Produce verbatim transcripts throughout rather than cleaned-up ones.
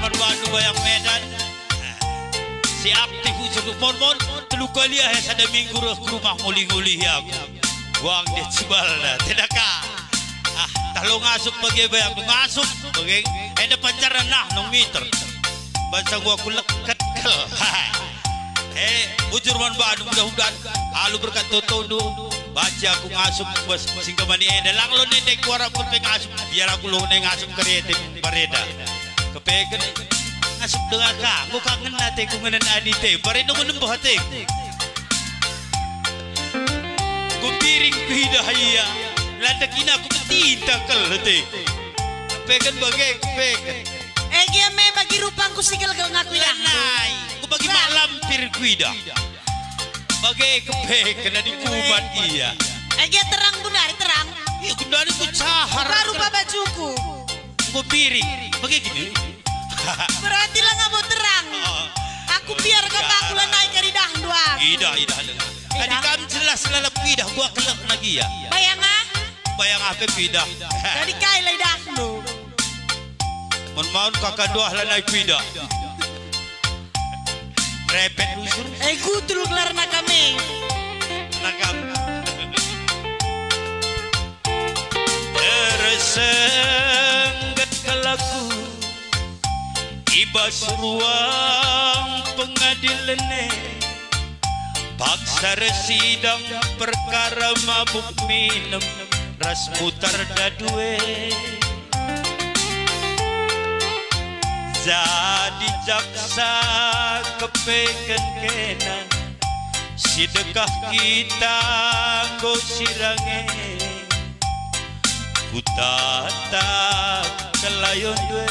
Perbandu Bayang Medan. Si aktif ucap mon-mon, telu kali ahe sada minggu reh ku rumah nguli-nguli aku. Wang dia cibalna, tidak ka. Ah, talo ngasup bage Bayang, ngasup bage. Enda pancarna nah nong meter. Bansa gua ku leket kel. Eh, bujur man bandu, mudah-mudahan alu berkat totondu. Banci aku ngasup bas singkemani enda. Lang lo nende kuarapken pe ngasup. Biar aku lo ne ngasup kerete bareda. Kepeken ngasup denga ka, enggo ka ngena ateku ngenen Adi te, barenda enggo nembeh ateku. Kupiring kuidah ia, landak ina aku petinta kel ateku. Kepeken bage, kepeken. Ege me bagi rupangku si gelgel ngaku idahndu. Lanai, enggo bagi mak lampir kuidah. Bage kepeken adi kumat ia. Ege terang gundari terang. Iya gundari ku cahar. Baru babajuku. Enggo piring. Bage gini. Berarti la ngabo terang. Oh. Aku biar gak aku lanai kari dahndu aku. Idah, idah, idah. Tadi kam jelas lalap idah gua kelek lagi ya. Bayang ah. Bayang apa idah? Tadi kai la idahndu. Mon maun kaka duah lanai pidah. Repet usur. Eh, gutul gelarna kami. Nakam. Tersengget kelaku i bas ruang pengadilen e. Paksa ersidang perkara mabuk minem ras mutar dadu e. Jadi jaksa kepeken kena si dekah kita enggo sirang e. Kutatap kelayon e,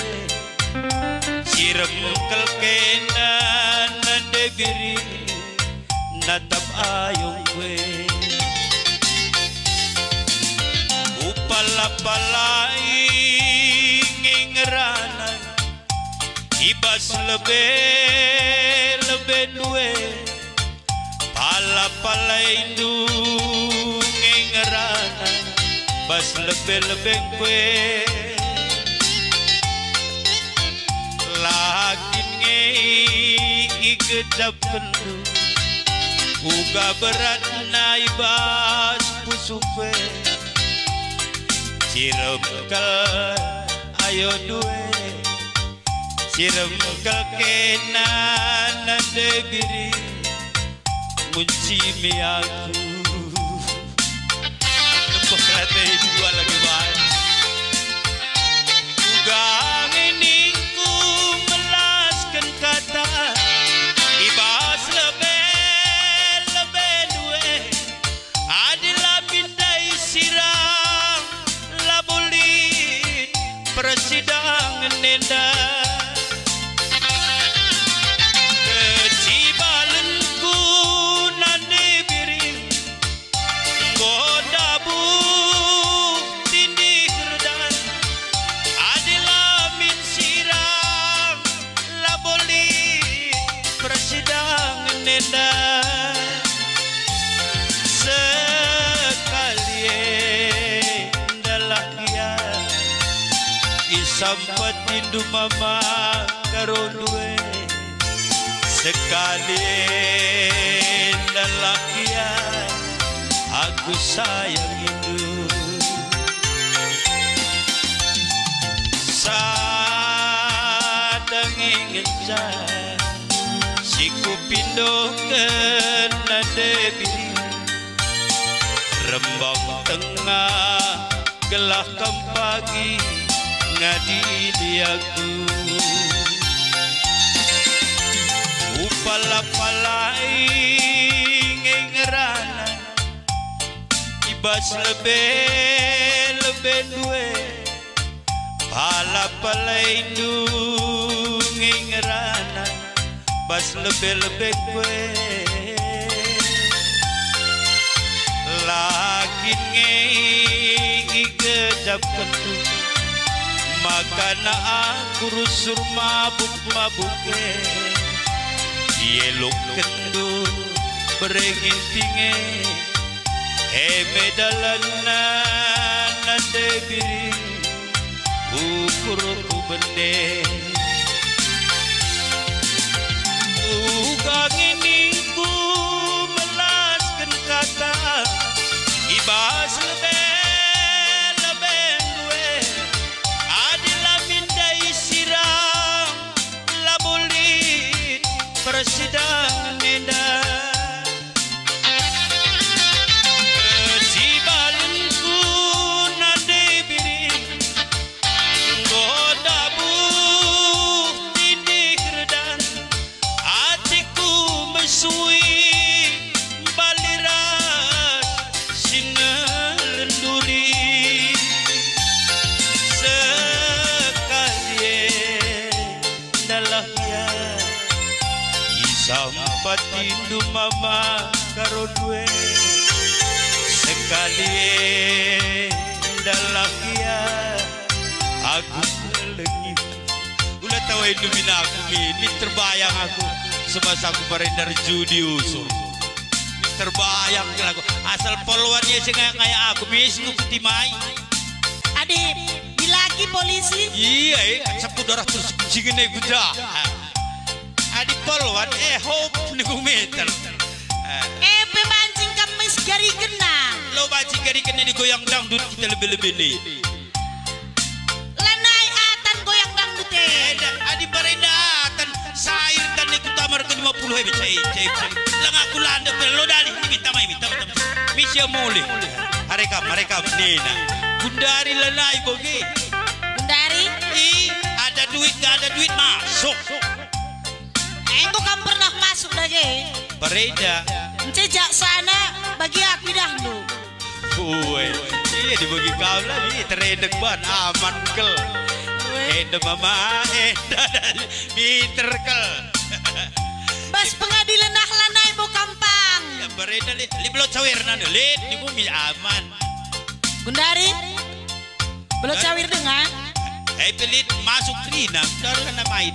sirem kel kena nande biring natap ayong e. Upala-palai nge ngerana i bas lebe-lebe ndue. Pala-palaindu nge ngerana bas lebe-lebengku e. La kin nge igejapkenndu uga beratna i bas pusuhku e. Sirem kel ayo ndue. Sirem kel kena nande biring nguncimi aku. Nembeh rate dua lagi bae. Uga nge ningku melasken kata i bas lebe-lebe ndue. Adi la min ndai sirang, labo lit persidangen enda. Kecibalenku nande biring, enggo ndabuh tindih erdan. Adi la min sirang, labo lit persidangen enda. Sekali endalah gia isampatindu mama karondu e. Sekali endalah gia aku sayangindu. Sada nge ngenca si kupindoken nande biring. Rembang tengah gelah kam pagi ngadili aku. Upala-palai nge ngerana i bas lebe-lebe ndue. Pala-palaindu nge ngerana bas lebe-lebengku e. La kin nge igejapkenndu maka aku rusur mabuk-mabuk e. Ielokenndu bere nginting e. E me dalanna nande biring ukurku bene. persidangen enda. Sibalenku nande biring, enggo ndabuh tindih redan, ateku mesui bali ras si ngelenduri. Sekali e ndalah ia, isampatindu mama karo due. Sekali e ndalah ia, aku melengi. Ula tau endu min aku, min, min terbayang aku, semasa aku barenda ras Judi usur. Min terbayang kal aku, asal polwan ia si ngayak-ngayak aku, mis ku kutimai. Adi dilaki polisi? Iya, eh, sabtu darah terus singin e ku jah. Adi polwan, eh, hop, niku meter. Eh. Eh, pe banci kam mis garikenna. Lo banci garikenna di goyang dangdut kita lebih-lebih ni. Lanai atan goyang dangdut e. Eh, da, adi barenda atan, sair tan niku tamar ke lima puluh e, cai, cai, cai. Langa aku landep, lo dalih, ni minta mai, minta, minta, minta. Misia mulih. Arekam, arekam, nina. Gundari lanai bogi. Gundari? I, ada duit, gak ada duit, masuk. Enggo kam pernah masuk dage? Barenda. Ence jaksana bagi aku idahndu. Uwe, iya dibagi kau lagi, terendek ban, aman kel. Uwe. Enda mama, enda, miter kel. Bas pengadilen ah lanai bo kam pang. Ya, barenda li, li belot cawir nana, lit, di bumi aman. Gundari? Belot cawir denga? Eh, pelit masuk kerina, udah lana main.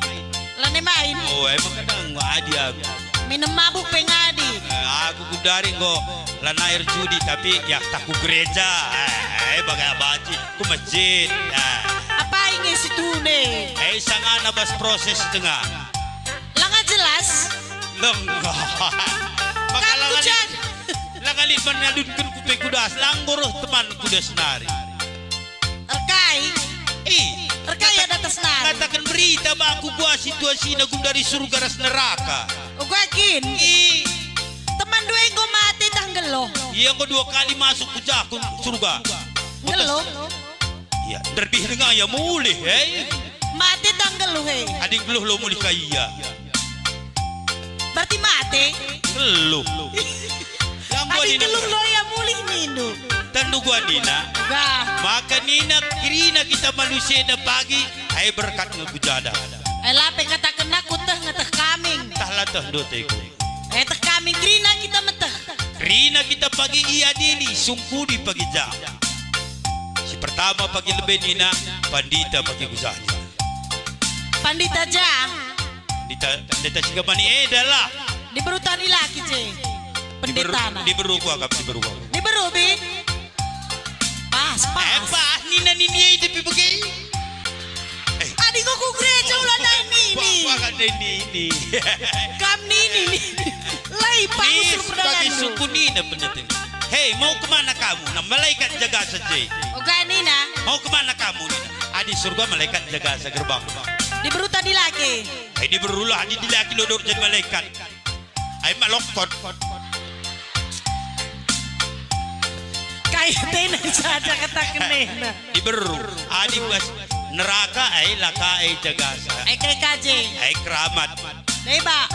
Lana main? Oh, emang kadang adi aku. Minum mabuk pe ngadi. Eh, aku gundari enggo lana air judi, tapi ya tak ku gereja. Eh, eh, bagai abaci, ku masjid. Eh. Apai nge situhuna? Eh, sangana bas proses denga. Langa jelas. Langa. Maka kan langa kujan. Langa lit man ngadunken ku pe kudas, langgo reh teman kudas nari. Erkai. I. Erkai ada atas nari. Kataken berita ba aku gua situasina gundari surga ras neraka. Uga kin. I. Teman dua enggo mate tah nggeluh. Ia enggo dua kali masuk ku jakun surga. Nggeluh. Iya, nderbih denga ia mulih, eh. Mate tah nggeluh, eh. Adi nggeluh lo mulih ka ia. Berarti mate? Nggeluh. Adi nggeluh lo ia mulih nindu. Tendu gua nina. Gah. Maka nina kerina kita manusia enda pagi, ai berkat nge ku jada. Ai lape katakenna ku teh ngeteh kaming. Tah la teh ndoteku. Eh, teh kami kerina kita meteh. Kerina kita pagi iadili, sungkuni pagi ja. Si pertama pagi lebe nina, pandita pagi ku ja. Pandita ja. Pandita, pandita si gamani eda lah. Diberu tah dilaki je. Diberu, pendetana. Diberu ku akap, diberu ku akap. Diberu, bi. Pas, pas. Eh, pas, nina nini e, tapi bagi. Eh. Adi kok ku gereja ula nai nini. Wah, wah, kan nini. Kam nini, nini. Lai pangusur perdalandu. Bagi suku nina pendeta. Hei, mau kemana kamu? Nah, malaikat jaga saja. Oga nina. Mau kemana kamu? Nina. Adi surga malaikat jaga sa gerbang. Diberu tah dilaki. Hei, diberu lah, adi dilaki lo dor jadi malaikat. Ai malokot. Kai tena sada kata kenena. Diberu. Adi bas neraka ai laka ai jaga sa. Ai kai kaje. Ai keramat. Deba.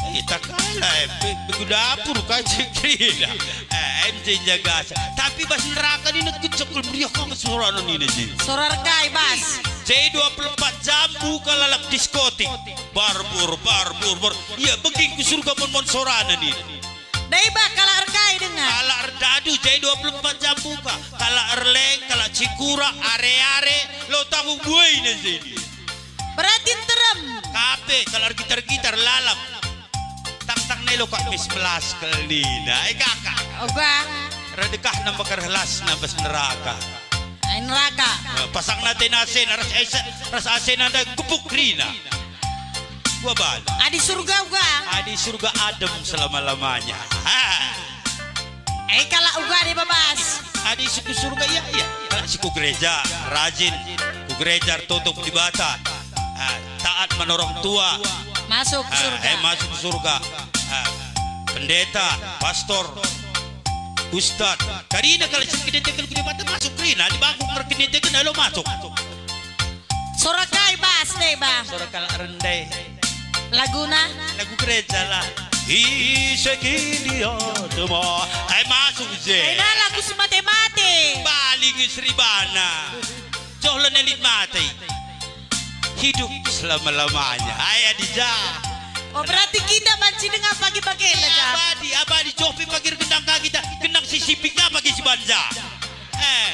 Ai tak kala ai pe, pe ku dapur kaje kerina. Eh, M J jaga sa. Tapi bas neraka nina kecekul meriah kang suara nina je. Suara kai bas. J dua puluh empat jam buka lalap diskotik. Barbur, barbur, bar. Ia beging ku surga mon-mon sorana nin. Dai ba kalak erkai denga. Kalak erdadu jai dua puluh empat jam buka. Kalak erleng, kalak cikura, are-are, lo tanggung buaina jadi. Berarti nterem. Kape, kalak ergitar-gitar, lalap. Tang-tang nelo kak mis melas kelina. Eh, kakak. Oga. Redekah nambah kerhelas nambah neraka. Ai neraka. Eh, pasangna tena asena ras ese, ras asena nda gepuk kerina. Gua bal. Adi surga uga. Adi surga adem selama-lamanya. Ha. Eh, kalak uga deba bas. Adi suku surga, iya, iya. Kalak suku gereja, rajin. Ku gereja, ertoto ku Dibata. Ah, taat man orang tua. Masuk surga. Eh, masuk surga. Ah, pendeta, pastor, ustad. Karina kalau si erkiniteken ku Dibata masuk kerina. Di bangku erkiniteken alo masuk. Sora kai bas deh, Bang? Sora kalak rende. Laguna? Lagu gereja lah. Ise kini atema. Ai masuk je. Ai na lagu si mate-mate. Paling seribana. Joh lene lit mate. Hidup selama-lamanya. Ai adi ja. Oh, berarti kita banci denga pagi-pagi enda, Jam. Abadi, abadi, joh pe pagi ergendang ka kita. Gendang si sipi ka pagi si banja. Eh.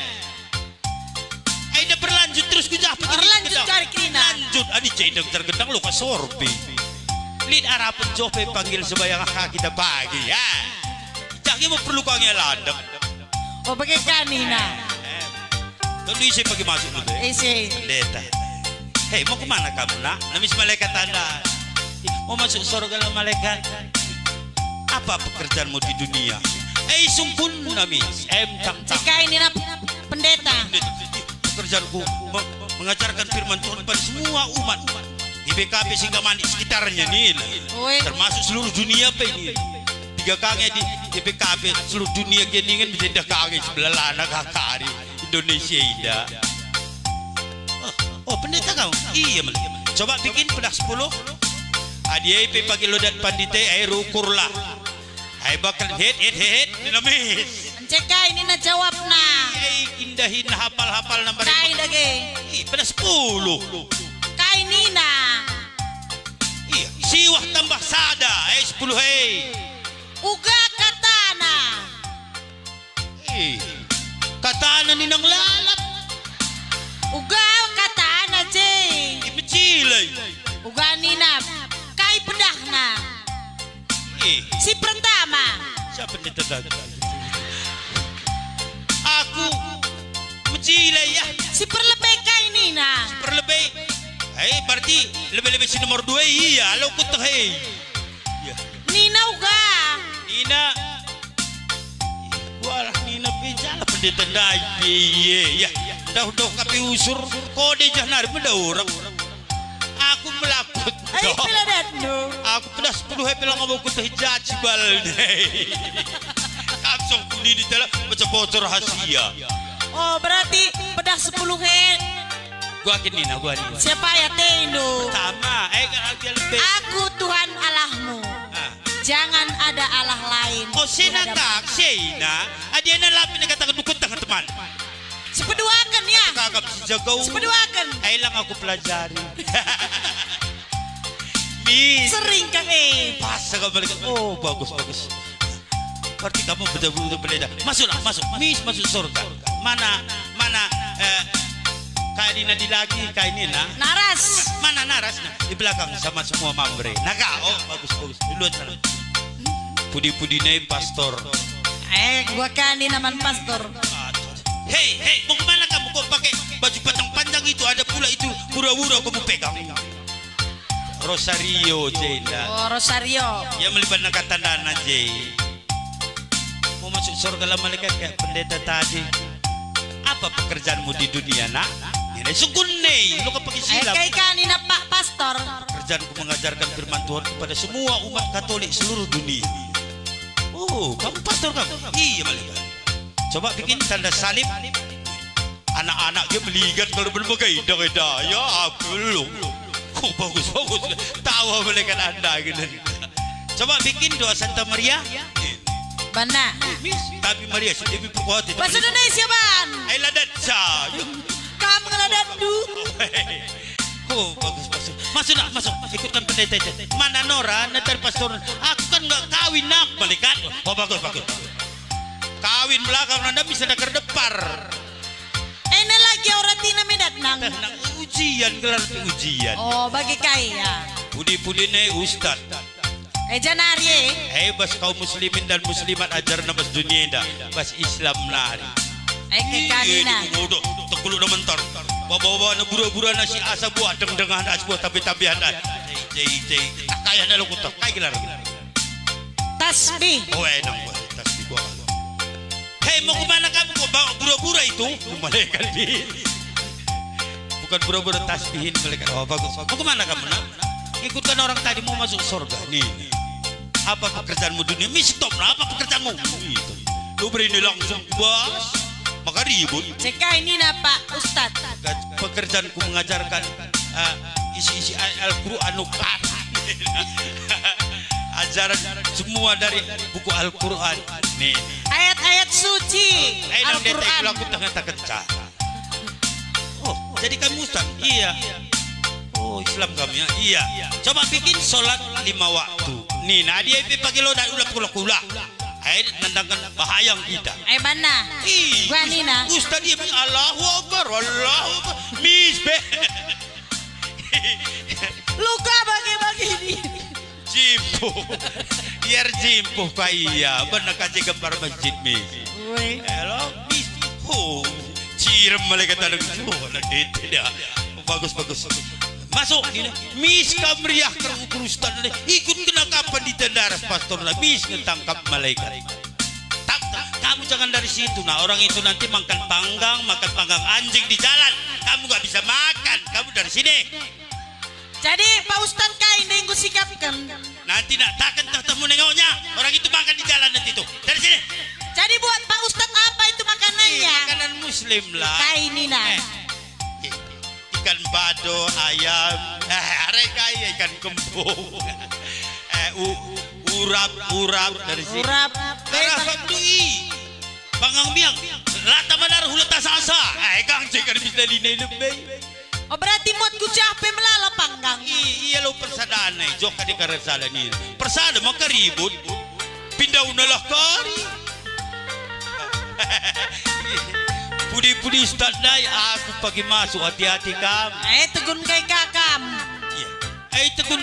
Ai enda berlanjut terus ku jah pagi. Berlanjut gendang. Kari kerina. Lanjut, adi cedeng tergendang lo ka sorpi. Lit arapen joh pe panggil sembahyang ka kita pagi, ya. Jah nge perlu kau nge landek. Oh, bage ka nina. Eh, eh. Tentu ise pagi masuk dulu, eh? Ise. Pendeta. Hei, mau kemana kamu, nak? Nami si malaikat enda. Mau masuk surga lah malaikat. Apa pekerjaanmu di dunia? Eh, sungkun nami. Em, tang, tang. Cek kai nina pendeta. Pendeta. Pekerjaanku me-, mengajarkan firman Tuhan pada semua umat. G B K P Singgamanik sekitarnya nina. Oi. Termasuk seluruh dunia pe nina. Tiga kali di G B K P seluruh dunia keningen menjadi kali sebelah lana kakari Indonesia ida. Oh, oh, pendeta kau? Iya, mele. Coba bikin pedah sepuluh. Adi ai pe pagi lodat pandite, ai rukurlah. Ai bakal het, het, het, het, dinamis. Encek kai nina jawabna. Ai indahin hapal-hapal nambah. Kai dage? Ih, pedah sepuluh. Kai nina. Iya, siwah tambah sada, ai sepuluh, hei. Uga katana. Eh, katana ninang lalap. Uga katana je. Ipecilai. Uga nina, kai pedahna? Eh. Si pertama. Siapa ni tetangga? Aku mecilai ya. Si perlebe kai nina? Si perlebe. Eh, berarti lebih-lebih si nomor dua iya, lo kuteh, eh. Iya. Nina uga. Nina. Walah, nina pe jala pendeta ndai pe, iya, iya. Dauh-dauh kape usur, kode jah nari menda orang. Aku melaput. Ai, peladatndu. Aku pedah sepuluh he pelang abangku teh jaji bal. Langsung kuni di dalam bocor-bocor rahasia. Oh, berarti pedah sepuluh he. Gua kin nina, gua nina. Siapa ya tendu? Pertama, eh, kan dia lebih. Aku Tuhan Allahmu. Ah. Jangan ada Allah lain. Oh, sina kak, sina. Adiana lapin katakan dukut tangan teman. Sepeduaken ya. Kakak si jago. Sepeduaken. Ai lang aku pelajari. Mis. Sering kami. Pas kau balik. Oh, bagus, bagus. Berarti kamu betul-betul pendeta. Masuklah, masuk. Mis, masuk surga. Mana, mana, eh, kai nina di lagi, kai nina? Naras. Mana naras? Nah, di belakang sama semua mamre. Naga, oh, bagus, bagus. Di luar sana. Pudi-pudi nai pastor. Eh, gua kan nina man pastor. Hei, hei, mau kemana kamu? Kok pakai baju patang panjang itu? Ada pula itu pura-pura kamu pegang. Rosario, Jenda. Oh, Rosario. Ya, melibatna katandana, je. Mau masuk surga lah malaikat kayak pendeta tadi. Apa pekerjaanmu di dunia, nak? Ini sungkun nih, lu kepake silap. Kai kan nina Pak Pastor. Kerjaanku mengajarkan firman Tuhan kepada semua umat Katolik seluruh dunia. Oh, kamu pastor kamu? Iya, malaikat. Coba bikin tanda salib. Anak-anak dia meligat kalau berbagai dah, dah. Ya, aku lu. Oh, bagus, bagus. Tahu malaikat anda gitu. Coba bikin doa Santa Maria. Bana. Mis, tapi Maria si Dewi Perkuati. Bahasa Indonesia, Ban. Ai ladat sa. Kamu ngeladat du. Oh, bagus, bagus. Masuk nak, masuk. Ikutkan pendeta itu. Mana Nora, nanti pastor. Aku kan nggak kawin nak, malaikat. Oh, bagus, bagus. Kawin belakang, nanda bisa dakar depar. Ene lagi ora tina medat nang. Teh nang ujian, gelar pe ujian. Oh, bagi kai ya. Pudi-pudi ne ustad. Eh, janari, eh. Eh, bas kaum muslimin dan muslimat ajar na bas dunia enda, bas Islam nari. Eh, ke kami na. Iya, udah, teguluk dah mentar. Bawa-bawa na bura-bura na si asa buah, deng-dengan asa buah, tabe-tabean dah. Jai, jai, jai. Tak kaya na lo kutok, kai gelar. Tasbih. Oh, enang buah, tasbih buah. Hei, mau kemana kamu? Kok bawa bura-bura itu? Malaikat ni. Bukan bura-bura tasbihin, malaikat. Oh, bagus. Mau kemana kamu, nak? Ikutkan orang tadi mau masuk surga. Nih, nih. Apa pekerjaanmu dunia? Mis, stop lah. Apa pekerjaanmu? Itu. Lu beri ini langsung bas. Maka ribut. Cekai nina Pak Ustadz. Pekerjaanku mengajarkan, eh, isi-isi ayat Al-Quran, nukat. Ajaran semua dari buku Al-Quran. Nih. Ayat-ayat suci. Eh, nang Al-Quran. Aku tengah tak kencang. Oh, jadi kamu Ustaz? Iya. Oh, Islam kamu ya? Iya. Coba bikin sholat lima waktu. Nih, nah dia pe pagi lo dan ulah kula-kula. Ai nandangkan bahayang kita. Ai bana. Ih, gua Us-, nina. Ustaz dia bilang, "Allahu Akbar, Allahu Akbar." Mis, be. Luka bagi-bagi ini. Jimpuh. Biar jimpuh ka ia, bener ka je gempar masjid, Mis. Woi. Elo, Mis. Ho, cirem malaikat tadeng. Oh, anak ente dah. Bagus, bagus. Masuk, nina. Mis, kam meriah kerungku Ustaz nih. Ikut kena kapan di tendaras pastor lah. Mis, ngetangkap malaikat. Tak, tak, kamu jangan dari situ. Nah, orang itu nanti makan panggang, makan panggang anjing di jalan. Kamu nggak bisa makan. Kamu dari sini. Jadi, Pak Ustadz, kai nde enggo sikapken? Nanti nak taken tah temu nengoknya. Orang itu makan di jalan nanti tuh. Dari sini. Jadi, buat Pak Ustadz apa itu makanannya? Ih, makanan muslim lah. Kai nina. Eh, i-, ikan bado, ayam, eh, are kai, ikan kembung. Eh, u-, urap, urap dari sini. Urap. Arah Batu i. Panggang biang. Lata manar hula tasa-asa. Eh, kang cek kan bisa lina lebe. Oh, berarti muat ku jah pe melala panggang. I-, ia lo persadaan e, jok kade kare sada ni. Persada maka ribut. Pindah unalah kari. Pudi-pudi Ustaz ndai, aku pagi masuk, hati-hati kam. Eh, tegun kai kakam. Iya. Eh, tegun.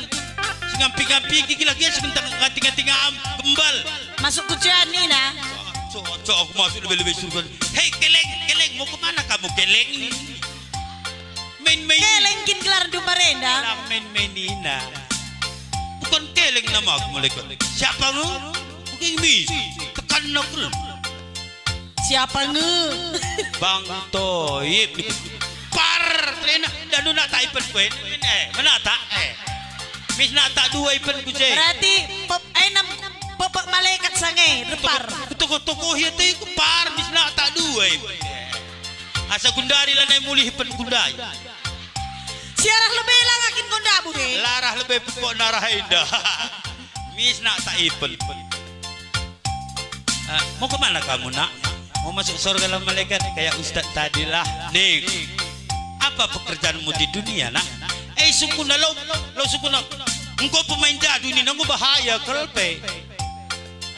Singampi-ngampi gigi lagi, ya, sebentar nganti-nganti ngam, kembal. Masuk ku jah nina. Cocok aku masuk lebe-lebe surga. Hei, keleng, keleng, mau kemana kamu, keleng? Main-main. Keleng kin gelarndu marenda? Lang main-main ina. Bukan keleng namaku, malaikat. Siapa nge? Bukan mis. Tekan aku. Siapa nge? Bang Toib. Par, terena. Dan lu nak tak ipen kuen. Eh, mana tak? Eh. Mis nak tak dua ipen ku je. Berarti pep-, eh, enam pepek malaikat sange, repar. Toko-toko ya te ku par, mis nak tak dua ipen. Asa gundari lanai mulih pen gundai. Siarah lebe la ngakin kondabu he. Larah lebe pupuk narah enda. Mis nak tak ipen. Ah, mau kemana kamu, nak? Mau masuk surga lah malaikat kayak ustaz tadi lah. Nih, apa pekerjaanmu di dunia, nak? Eh, sungkunna lo, lo sungkunna. Engkau pemain dadu ini, nunggu bahaya kal pe.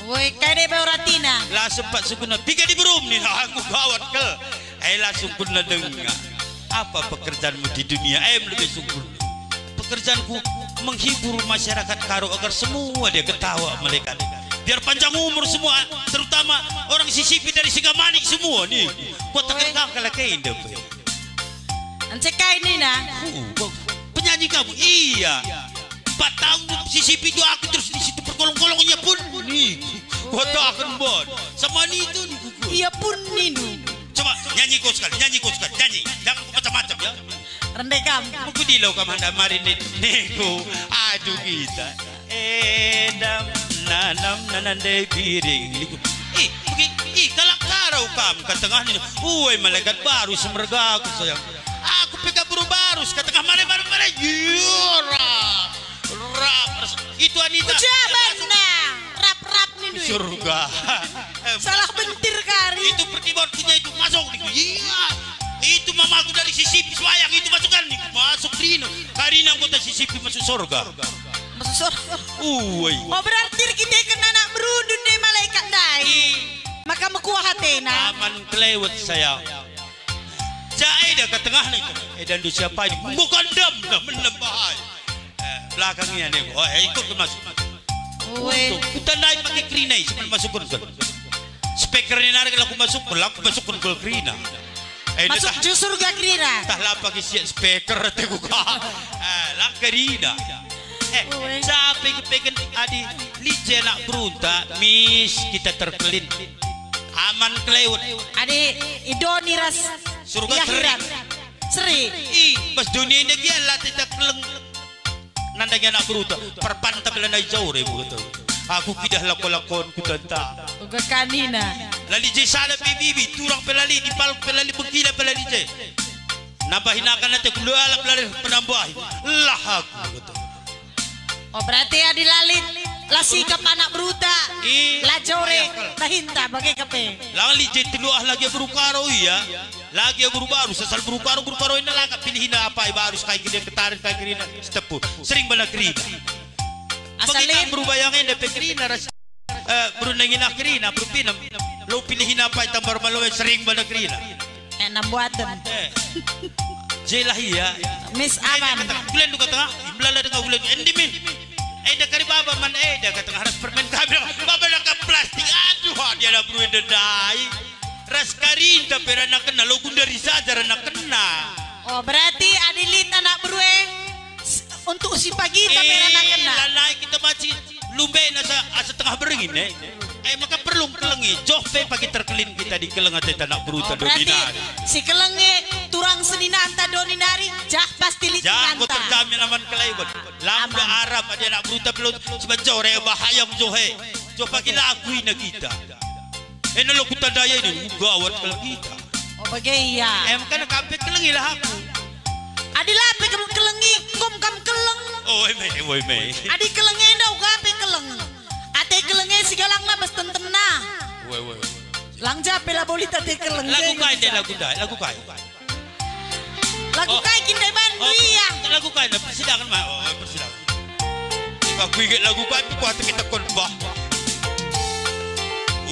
Woi, kai deba uratina. La sempat sungkunna, piga diberum nih, aku gawat kal. Eh, la sungkunna denga. Apa pekerjaanmu di dunia? Eh, lebih sungkunna. Pekerjaanku menghibur masyarakat Karo agar semua dia ketawa, malaikat. Biar panjang umur semua, terutama orang Sisipi dari Sigamanik semua nih. Kuatakan kangkal kainda. Ance kai nina? Uh, bang, penyanyi kamu? Iya. Empat tahun Sisipi itu aku terus di situ perkolong-kolongnya pun. Nih, kuatakan bon. Sama nitu nih kuku. Ia pun nindu. Coba nyanyi kau sekali, nyanyi kau sekali, nyanyi. Jangan macam-macam ya. Rende kam. Aku dilo kam anda mari nih, niku. Aduh kita. Edam nanam nanande piring niku. Ih, bagi, ih, kalak Karo kam ka tengah ni. Uai malaikat baru semerga aku sayang. Aku pe ka baru baru ka tengah mare mare mare. Iya, rap. Rap. Itu Anita. Ujabanna. Rap-rap nindu. Surga. Salah bentir kari. Itu pertibuan kita itu masuk niku. Iya. Itu mamaku dari Sisipi Suayang itu masukkan niku. Masuk Rino. Karina anggota Sisipi masuk surga. Masuk surga. Uai. Oh, berarti kita kena anak berundun deh malaikat ndai. Maka mekuah hatena. Aman kelewet saya. Jae dah ke tengah nih. Eh, dan siapa ini? Bukan dam dah menem bahai. Eh, belakangnya nih. Oh, eh, ikut ke masuk. Uwe. Tuh, kutandai pakai kerina, eh, sebelum masuk ke. Speaker ini narik laku masuk, laku masuk ke kerina. Eh, masuk dah, justru gak kerina. Tah lah pakai siap speaker, teguka. Eh, lah kerina. Eh, uwe. Capek kepeken adi lice anak berunta, mis kita terkelin. Aman kelewet. Adi idoni ras surga di akhirat. Seri. Seri. I, pas dunia ini dia latih tak keleng. Nan Tanya anak beruta, perpanta pe lanai jaure begitu. Aku kidah lakon-lakonku tenta. Uga kanina. Lali je sada pe bibi, turang pe lali, dipal pe lali, bengkila pe lali je. Nambahi nakan ate ku lalap lali penambahi. Lah aku begitu. Oh, berarti adi lali la sikap anak beruta. I, la jaure, iya, kal. Dahinta bage kepe. Lali je telu ah lagi beru karo ia. Lagi beru baru, sasal beru karo, beru karo enda langa pilihina apai baru, kai kerina ketarin, kai kerina sitepu. Sering bana kerina. Asal bagi kam beru bayang enda pe kerina ras, eh, beru nangina kerina, beru pinem. Lo pilihina apai tambar malo sering bana kerina. Enak buatan. Eh. Jelah ia. Miss Aman. Kata, "Gulen duka tengah, imbelala dengan gulen endi min." Eda kari baba man eda kata ras permen kami. Baba naka plastik. Aduh, dia ada beru enda ndai. Ras karinta pe rana kena, lo gundari saja rana kena. Oh, berarti adi lit anak beru e s-, untuk si pagi tapi rana kena. Lalai kita maci lumbe asa, asa tengah beringin, eh. Eh, maka perlu kelengi. Joh pe pagi terkelin kita di keleng ate anak beruta. Oh, berarti doni nari. Si kelengi turang seninanta doni nari, jah pasti lit. Jah, ku terjamin aman kelai, bon. Lam Aman. Arab adi anak beruta belum sebab jaure bahayang johe. Joh pagi lagu ina kita. Ena lo kutandai ini, gawat kal kita. Oh, bage ia. Em, kan kam pe kelengilah aku. Adi la pe kam kelengi, kom kam keleng. Oh, eme, oh, eme. Adi keleng enda uga pe keleng. Ate keleng e sigalangna bas tentenna. Woi, woi. Lang ja pe la bolit ate keleng. Lagu kai ndai, lagu ndai, lagu kai? Lagu kai kin ndai bandu ia? Lagu kai ndai, persidangan ma. Oh, persidangan. Aku inget lagu kai, aku ate kita kon bah.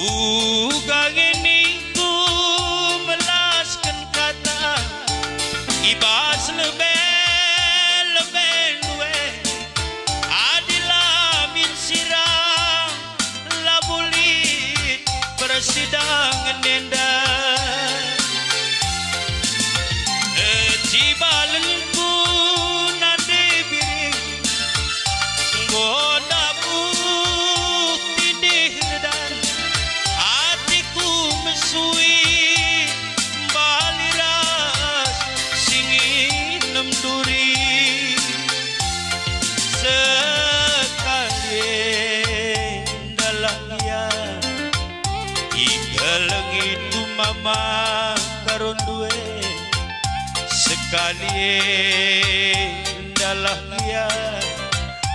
Uga ngeni ku melasken kata, i bas lebe-lebe ndue, adi la min sirang, labo lit persidangen enda. Ejibalenku nande biring, enggo ndabuh tindih redan, atiku mesui mbali ras si nginem duri. Sekali ndalah ia, ikelengi tu mama karo ndue. Sekali ndalah ia,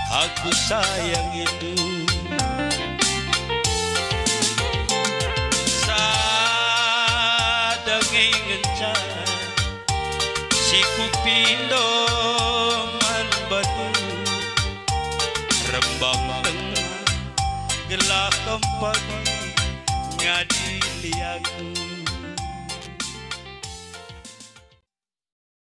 aku sayang itu. Sada nge ngenca si kupindo man batu, rembang tengah gelah kempagi ngadili aku.